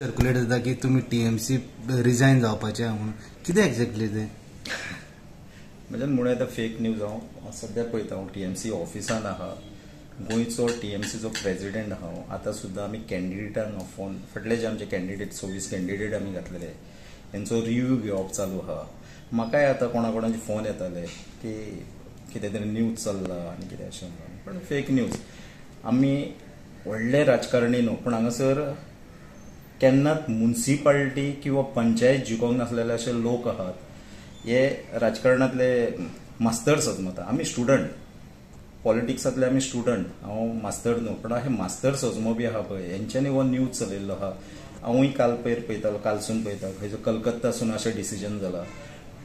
Circulate जाता की तुमी टीएमसी रिजायन जावपाचे म्हणून, कितें एक्झॅक्टली तें? म्हज्यान म्हणूं येता फेक न्यूज. हांव सद्या पळयता, हांव टीएमसी ऑफिसान आहा, गोंयचो टीएमसीचो प्रेजिडेंट आहा. आतां सुद्दां आमी कॅन्डिडेटांक फोन, फाटले जे आमचे कॅन्डिडेट 26 कॅन्डिडेट आमी घातलेले तेंचो रिव्यू घेवप चालू आहा. म्हाकाय आतां कोणा कोणाचे फोन येताले की कितें तरी न्यूज चल्ला आनी कितें अशें म्हणून, पण फेक न्यूज. आमी व्हडले राजकारणी न्हू, पूण हांगासर केन्नाच मुन्सिपाल्टी किंवा पंचायत जिखोंक नासलेले अशे लोक आहात. हे राजकारणांतले मास्तर सजमता. आमी स्टुडंट, पॉलिटिक्सांतले आमी स्टुडंट, हांव मास्तर न्हू, पूण हे मास्तर सजमो बी आहा पळय, हेंच्यांनी हो न्यूज चलयल्लो आहा. हांवूय काल पयर पळयतालो, कालसून पळयता खंयचो कलकत्तासून अशें डिसिजन जाला.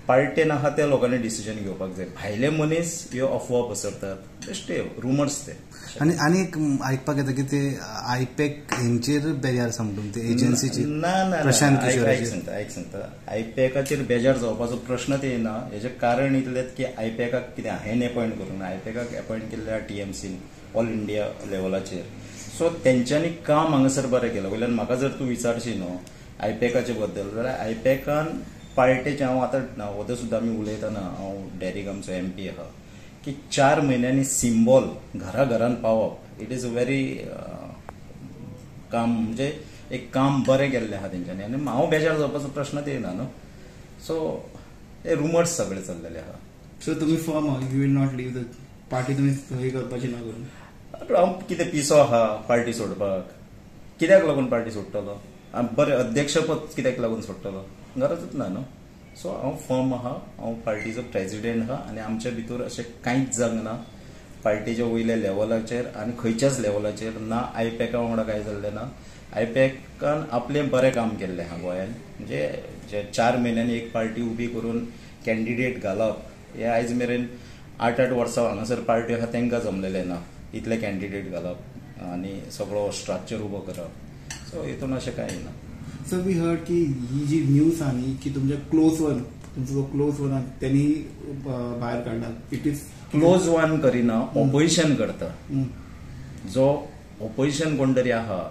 पार्टेन आहा त्या लोकांनी डिसिजन घेवपाक जाय, भायले मनीस ह्यो अफवा पसरतात, बेश्टे रुमर्स ते. आनी आनी एक आयकपाक येता की ते आयपॅक हेंचेर बेजार म्हणून ते एजन्सीची, ना ना, प्रशांत आयक सांगता, आयक सांगता, आयपॅकाचेर बेजार जावपाचो प्रश्नच येना. हेजें कारण इतलेंच की आयपॅकाक कितें हांवें अपॉयंट करूंक ना, आयपॅकाक अपॉयंट केल्ले आहा टीएमसीन ऑल इंडिया लेवलाचेर. सो तेंच्यांनी काम हांगासर बरें केलां. वयल्यान म्हाका जर तूं विचारशी न्हू आयपॅकाचे बद्दल जाल्यार आयपॅकान पार्टेचें हांव आतां वोदोळ सुद्दां आमी उलयतना, हांव डॅरीक आमचो एमपी आहा की 4 म्हयन्यांनी सिम्बॉल घरा घरान पावप, it is a very काम, म्हणजे एक काम बरें केल्लें आहा तेंच्यांनी. आनी हांव बेजार जावपाचो प्रश्नच येना न्हू. सो हे रुमर्स सगळे चल्लेले आहा. सो तुमी फर्म आहा, you will not leave the party, तुमी हे करपाची ना करून? हांव कितें पिसो आहा पार्टी सोडपाक? कित्याक लागून पार्टी सोडटलो? बरें अध्यक्षपद कित्याक लागून सोडटलो? गरजूच ना न्हू. सो हांव फर्म आहा, हांव पार्टीचो प्रेजिडेंट आहा आनी आमच्या भितर अशें कांयच जावंक ना पार्टीच्या वयल्या लेवलाचेर आनी खंयच्याच लेवलाचेर ना. आयपॅका वांगडा कांय जाल्लें ना. आयपॅकान आपलें बरें काम केल्लें आहा गोंयान, म्हणजे जे 4 म्हयन्यांनी एक पार्टी उबी करून कॅन्डिडेट घालप हे आयज मेरेन 8-8 वर्सां हांगासर पार्टी आहा तांकां जमलेलें ना इतले कॅन्डिडेट घालप आनी सगळो स्ट्रक्चर उबो करप. सो हितून अशें कांय ना. सो we heard की ही जी न्यूज आहा न्ही की तुमच्या क्लोज वन, तुमचो जो क्लोज वन आहा तेणी भायर काडला, it is close one करिना, ऑपोजिशन करता. जो ऑपोजिशन कोण तरी आहा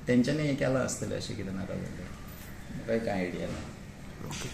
तेंच्यांनी हें केलां आसतलें, अशें कितें नाका जालें, म्हाका कांय आयडिया ना. ओके.